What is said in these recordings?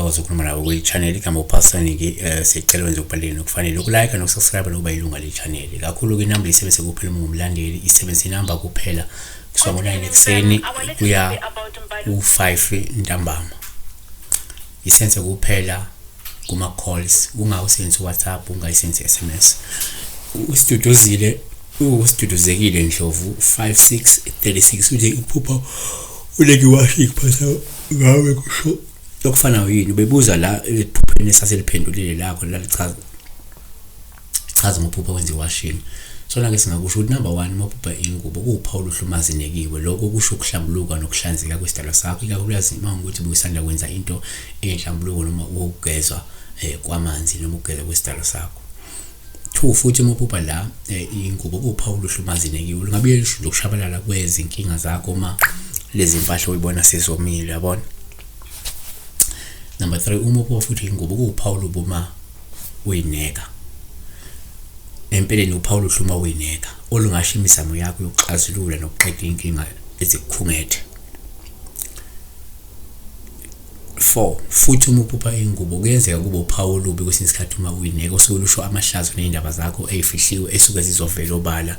Siyathokoza ukukhuluma nawe kwi-channel. Igama uPhasani-ke, siyacela wenze okubalulekile nokufanele ukulike nokusubscribe nokuba ilunga le-channel. Kakhulu-ke inamba isebenzise kuphela uma ungumlandeli, isebenzise inamba kuphela kusuka ngo-9 ekuseni kuya ku-5 ntambama. Isenze kuphela kuma-calls, ungawusebenzisi uWhatsApp, ungayisebenzisi i-SMS. Usiduduzile, usiduduzekile Ndlovu 5636 uthi iphupha ulekiwashi kuphasa ngawe kusho okufanayo yini? Ubebuza la ephupheni esaseliphendulile lakho lalichaza chaza ngophupha wenza iwashing. Sona-ke singakusho ukuthi number one, uma uphupha ingubo kuwuphawu oluhle uma zinekiwe. Lokho kusho ukuhlambuluka nokuhlanzeka kwesidalwa sakho, ikakhulukazi uma ukuthi busanda kwenza into eyinhlambuluko noma ukugezwa kwamanzi noma ukugezwa kwesidalwa sakho. Two, futhi uma uphupha la ingubo kuwuphawu oluhle uma zinekiwe, lungabuye lusho nokushabalala kwezinkinga zakho uma lezi mpahla uyibona sezomile, yabona. Number three, uma uphupha futhi ingubo kuwuphawu olubi uma uyineka. Empeleni uphawu oluhle uma uyineka olungasho imizamo yakho yokuxazulula nokuqeda iy'nkinga ezikukhungethe. 4 futhi uma uphupha ingubo kuyenzeka kube uphawu olubi kwesinye isikhathi uma uyineka osuke lusho amahlazo ney'ndaba zakho ey'fihliwe esuke zizovela obala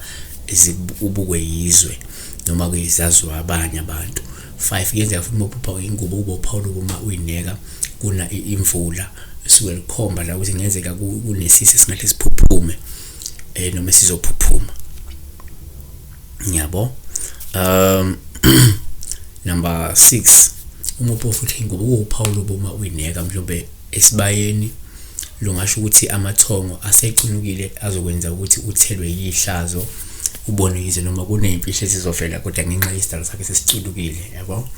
ubukwe yizwe noma zaziwa abanye abantu. 5 kuyenzeka futhi uma uphupha ingubo kube uphawu olubi uma uyineka kuna imvula esuke likhomba la ukuthi kungenzeka kunesisi esingahle siphuphume noma esizophuphuma, ngiyabo. Number 6, uma uphupa futhi ingubo kuwuphawu olubi uma uyineka mhlawumbe esibayeni, lungasho ukuthi amathongo asecunukile azokwenza ukuthi uthelwe yihlazo ubone yize noma kuney'mfihlo ezizovela kodwa ngenxa yesidalo sakhe sesicunukile, yabo.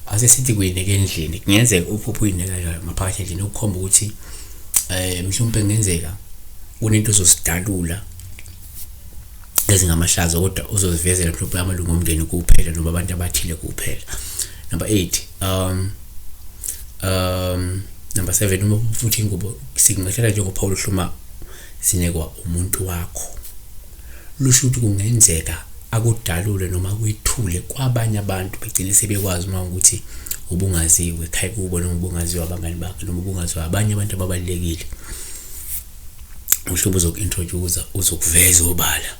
Ase sithi kuyineka endlini, kungenzeka uphuphe uyineka ngaphakathi endlini ukukhomba ukuthi mhlawumbe kungenzeka kunento ozosidalula ezingamahlazo kodwa uzozivezela mhlawumbe amalungu omndeni kuphela noma abantu abathile kuphela. Number 8, number 7, uma futhi ingubo singahlala njengophawu oluhluma sinekwa umuntu wakho, lusho ukuthi kungenzeka akudalule noma akwethule kwabanye abantu begcine sebekwazi uma ukuthi ubungaziwe ekhaya kubo noma ubungaziwa abangani bakhe noma ubungaziwa abanye abantu ababalulekile. Mhlawumbe uzoku-introduce, uzokuveza obala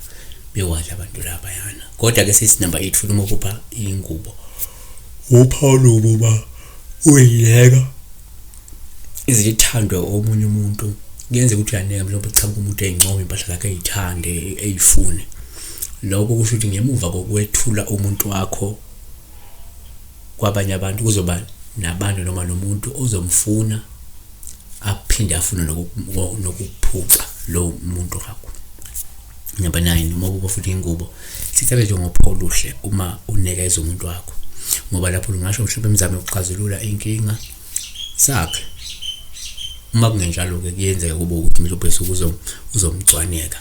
bekwazi abantu labayana. Kodwa-ke sithi number 8 futhi uma uphupha ingubo uphawu olubi uba uyineka izithandwe omunye umuntu, kuyenzeka ukuthi uyaneka mhlawumbe kuchamuka umuntu ey'ncoma iy'mpahla zakhe ey'thande ey'fune. Lokho kusho ukuthi ngemuva kokwethula umuntu wakho kwabanye abantu kuzoba nabantu noma nomuntu ozomfuna aphinde afune nokuphuca lowo muntu wakho. Number 9, uma ubuka futhi ingubo sithathe njengophawu oluhle uma unikeza umuntu wakho, ngoba lapho lungasho mhlawumbe imizamo yokuxazulula inkinga sakhe. Uma kungenjalo-ke kuyenzeka kube ukuthi mhlawumbe suke uzomgcwaneka.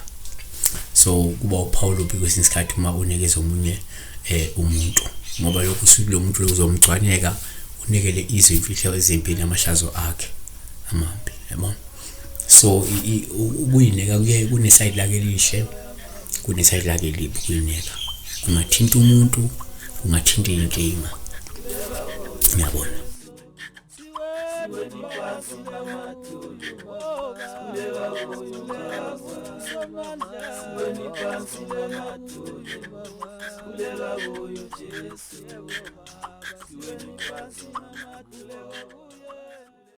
So kuba uphawu olubi kwesinye isikhathi uma unikeza omunye umuntu, ngoba lokhu usuke lo muntu uzomgcwaneka unikele izwe imfihlo ezimbi namahlazo akhe amambi, yabo. So ukuyineka kuye kunesayidi lakhe elihle, kunesayidi lakhe elibi. Ukuyineka kungathinta umuntu, kungathinta iy'nkinga, ngiyabona.